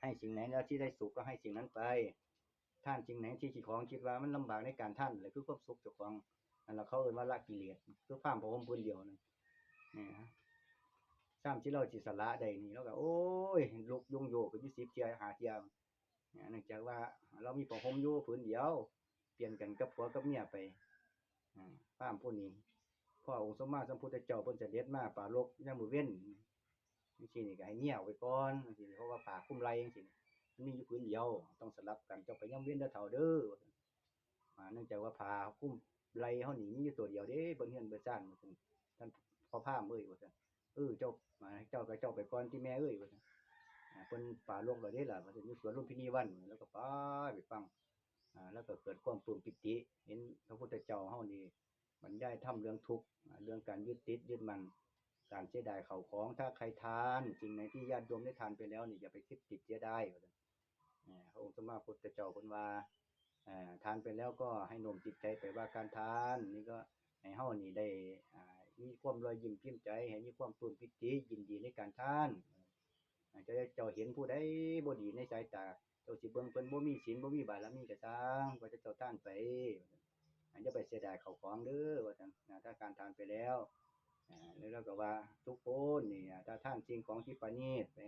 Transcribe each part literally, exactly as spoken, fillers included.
ให้สิ่งไหนแล้วที่ได้สุขก็ให้สิ่งนั้นไป ท่านสิ่งไหนที่เจ้าของคิดว่ามันลำบากในการท่านเลยคือความสุขเจ้าของ นั่นแหละเขาเอิ้นว่าละกิเลส คือผ้าผ้าห่มผืนเดียวนั่นนี่ฮะ ซ้ำที่เราสิสละได้นี่ เราก็ โอ้ย ลุกยุงโยกก็อยู่สิบเที่ยห้าเที่ย เนี่ย เนื่องจากว่าเรามีผ้าห่มอยู่ผืนเดียว เปลี่ยนกันกับผัวกับเมียไป อ่า พราหมณ์ผู้นี้ พอองค์สมมาสัมพุทธเจ้าเพิ่นเสด็จมาปรารภยามมื้อเว็นจังซี่นี่ก็ให้เมียออกไปก่อนจังซี่ เพราะว่าผ้าคลุมไหล่จังซี่ มันมีอยู่ผืนเดียว ต้องสลับกัน เจ้าไปยามเว็นเด้อเฒ่าเด้อ ว่าซั่น อ่า เนื่องจากว่าผ้าคลุมไหล่เฮานี่มีอยู่ตัวเดียวเด้ เบิ่งเฮือนเบิ่งซ่าน ว่าซั่น ท่านพ่อพราหมณ์เอ้ย ว่าซั่น เออ เจ้า อ่า เจ้าก็เจ้าไปก่อนติแม่เอ้ย ว่าซั่น อ่า เพิ่นปรารภแล้วเด้ล่ะ ว่าซั่น อยู่สวนลุมพินีวัน แล้วก็ไป ไปฟัง อ่า แล้วก็เกิดความปลื้มปีติ เห็นพระพุทธเจ้าเฮานี่บรรยายธรรมเรื่องทุกข์ อ่า เรื่องการยึดติดยึดมั่น การเสียดายข้าวของ ถ้าใครทาน สิ่งไหนที่ญาติโยมได้ทานไปแล้วนี่ อย่าไปคิดติดเสียดาย ว่าซั่น อ่า พระองค์สมมาพุทธเจ้าเพิ่นว่า อ่า ทานไปแล้วก็ให้โน้มจิตใจไปว่าการทานนี่ก็ให้เฮานี่ได้ อ่า มีความรอยยิ้มพิมพ์ใจ ให้มีความปลื้มปีติยินดีในการทาน อ่า เจ้า เจ้าเห็นผู้ใดบ่ดีในสายตา เจ้าสิเบิ่งเพิ่นบ่มีศีลบ่มีบารมีก็ซ่าง ก็จะเจ้าทานไป อ่า อย่าไปเสียดายข้าวของเด้อ ว่าซั่น อ่า ถ้าการทานไปแล้ว อ่า แล้วเราก็ว่าทุกคนนี่ อ่า ถ้าทานสิ่งของที่ประณีตไป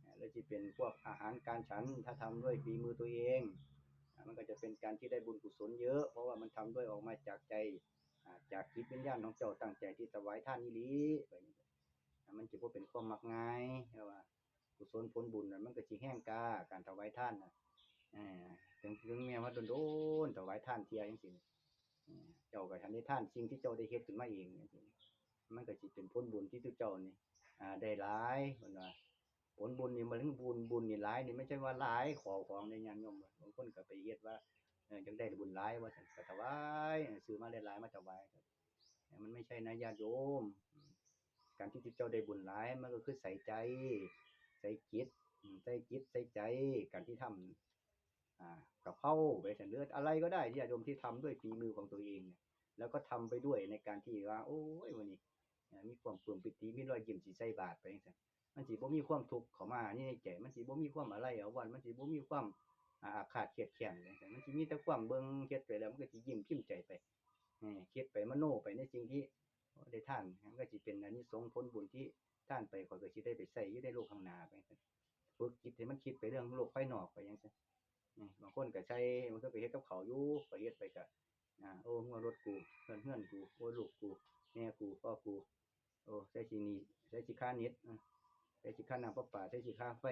อ่า แล้วสิเป็นพวกอาหารการฉัน ถ้าทำด้วยฝีมือตัวเอง อ่า มันก็จะเป็นการที่ได้บุญกุศลเยอะ เพราะว่ามันทำด้วยออกมาจากใจ อ่า จากจิตวิญญาณของเจ้าตั้งใจที่ถวายทานอีหลี ไปนี่ อ่า มันจะบ่เป็นความมักง่าย เพราะว่ากุศลผลบุญน่ะ มันก็สิแฮงกล้า การถวายทานน่ะ อ่า ถึง ถึงแม้ว่าโดนๆ ถวายทานเที่ยจังซี่ อ่า เจ้าก็ทันได้ทานสิ่งที่เจ้าได้เฮ็ดขึ้นมาเองจังซี่ มันก็สิเป็นผลบุญที่เจ้านี่ อ่า ได้หลาย เพิ่นว่า ผลบุญนี่ มาถึงบุญ บุญนี่หลายนี่ ไม่ใช่ว่าหลายขอของในญาติโยม บางคนก็ไปเฮ็ดว่า เออ อยากได้บุญหลายว่าซั่น ก็ถวาย เออ ซื้อมาหลายๆ มาถวาย มันไม่ใช่นะญาติโยม การที่เจ้าได้บุญหลาย มันก็คือใส่ใจ ใส่จิต อืม ใส่จิต ใส่ใจ การที่ทำ อ่า กะเพราไปซั่น หรืออะไรก็ได้ที่ญาติโยมที่ทำด้วยฝีมือของตัวเองเนี่ย แล้วก็ทำไปด้วยในการที่ว่า โอ้ย วันนี้ อ่า มีความปลื้มปีติ มีรอยยิ้มสิใส่บาตรไปจังซั่น มันสิบ่มีความทุกข์เข้ามาในใจ มันสิบ่มีความอาลัยอาวรณ์ มันสิบ่มีความ อ่า อาฆาตเคียดแค้นจังซั่น มันสิมีแต่ความเบิ่งเฮ็ดไปแล้ว มันก็สิยิ้มพิมพ์ใจไป เออ คิดไปมโนไปในสิ่งที่ได้ทาน มันก็สิเป็นอานิสงส์ผลบุญที่ทานไป ข้อยก็สิได้ไปใช้อยู่ในโลกข้างหน้าไปจังซั่น ฝึกจิตให้มันคิดไปเรื่องโลกภายนอกไปจังซั่น นี่ บางคนก็ใส่ บางคนก็เฮ็ดกับข้าวอยู่ ก็เฮ็ดไปก็ อ่า โอ้ งัวรถกู เฮือน เฮือนกู โอ้ ลูกกู แม่กู พ่อกู โอ้ ใส่สิหนี ใส่สิค่าเน็ต อ่ะ ใส่สิค่าน้ำประปา ใส่สิค่าไฟ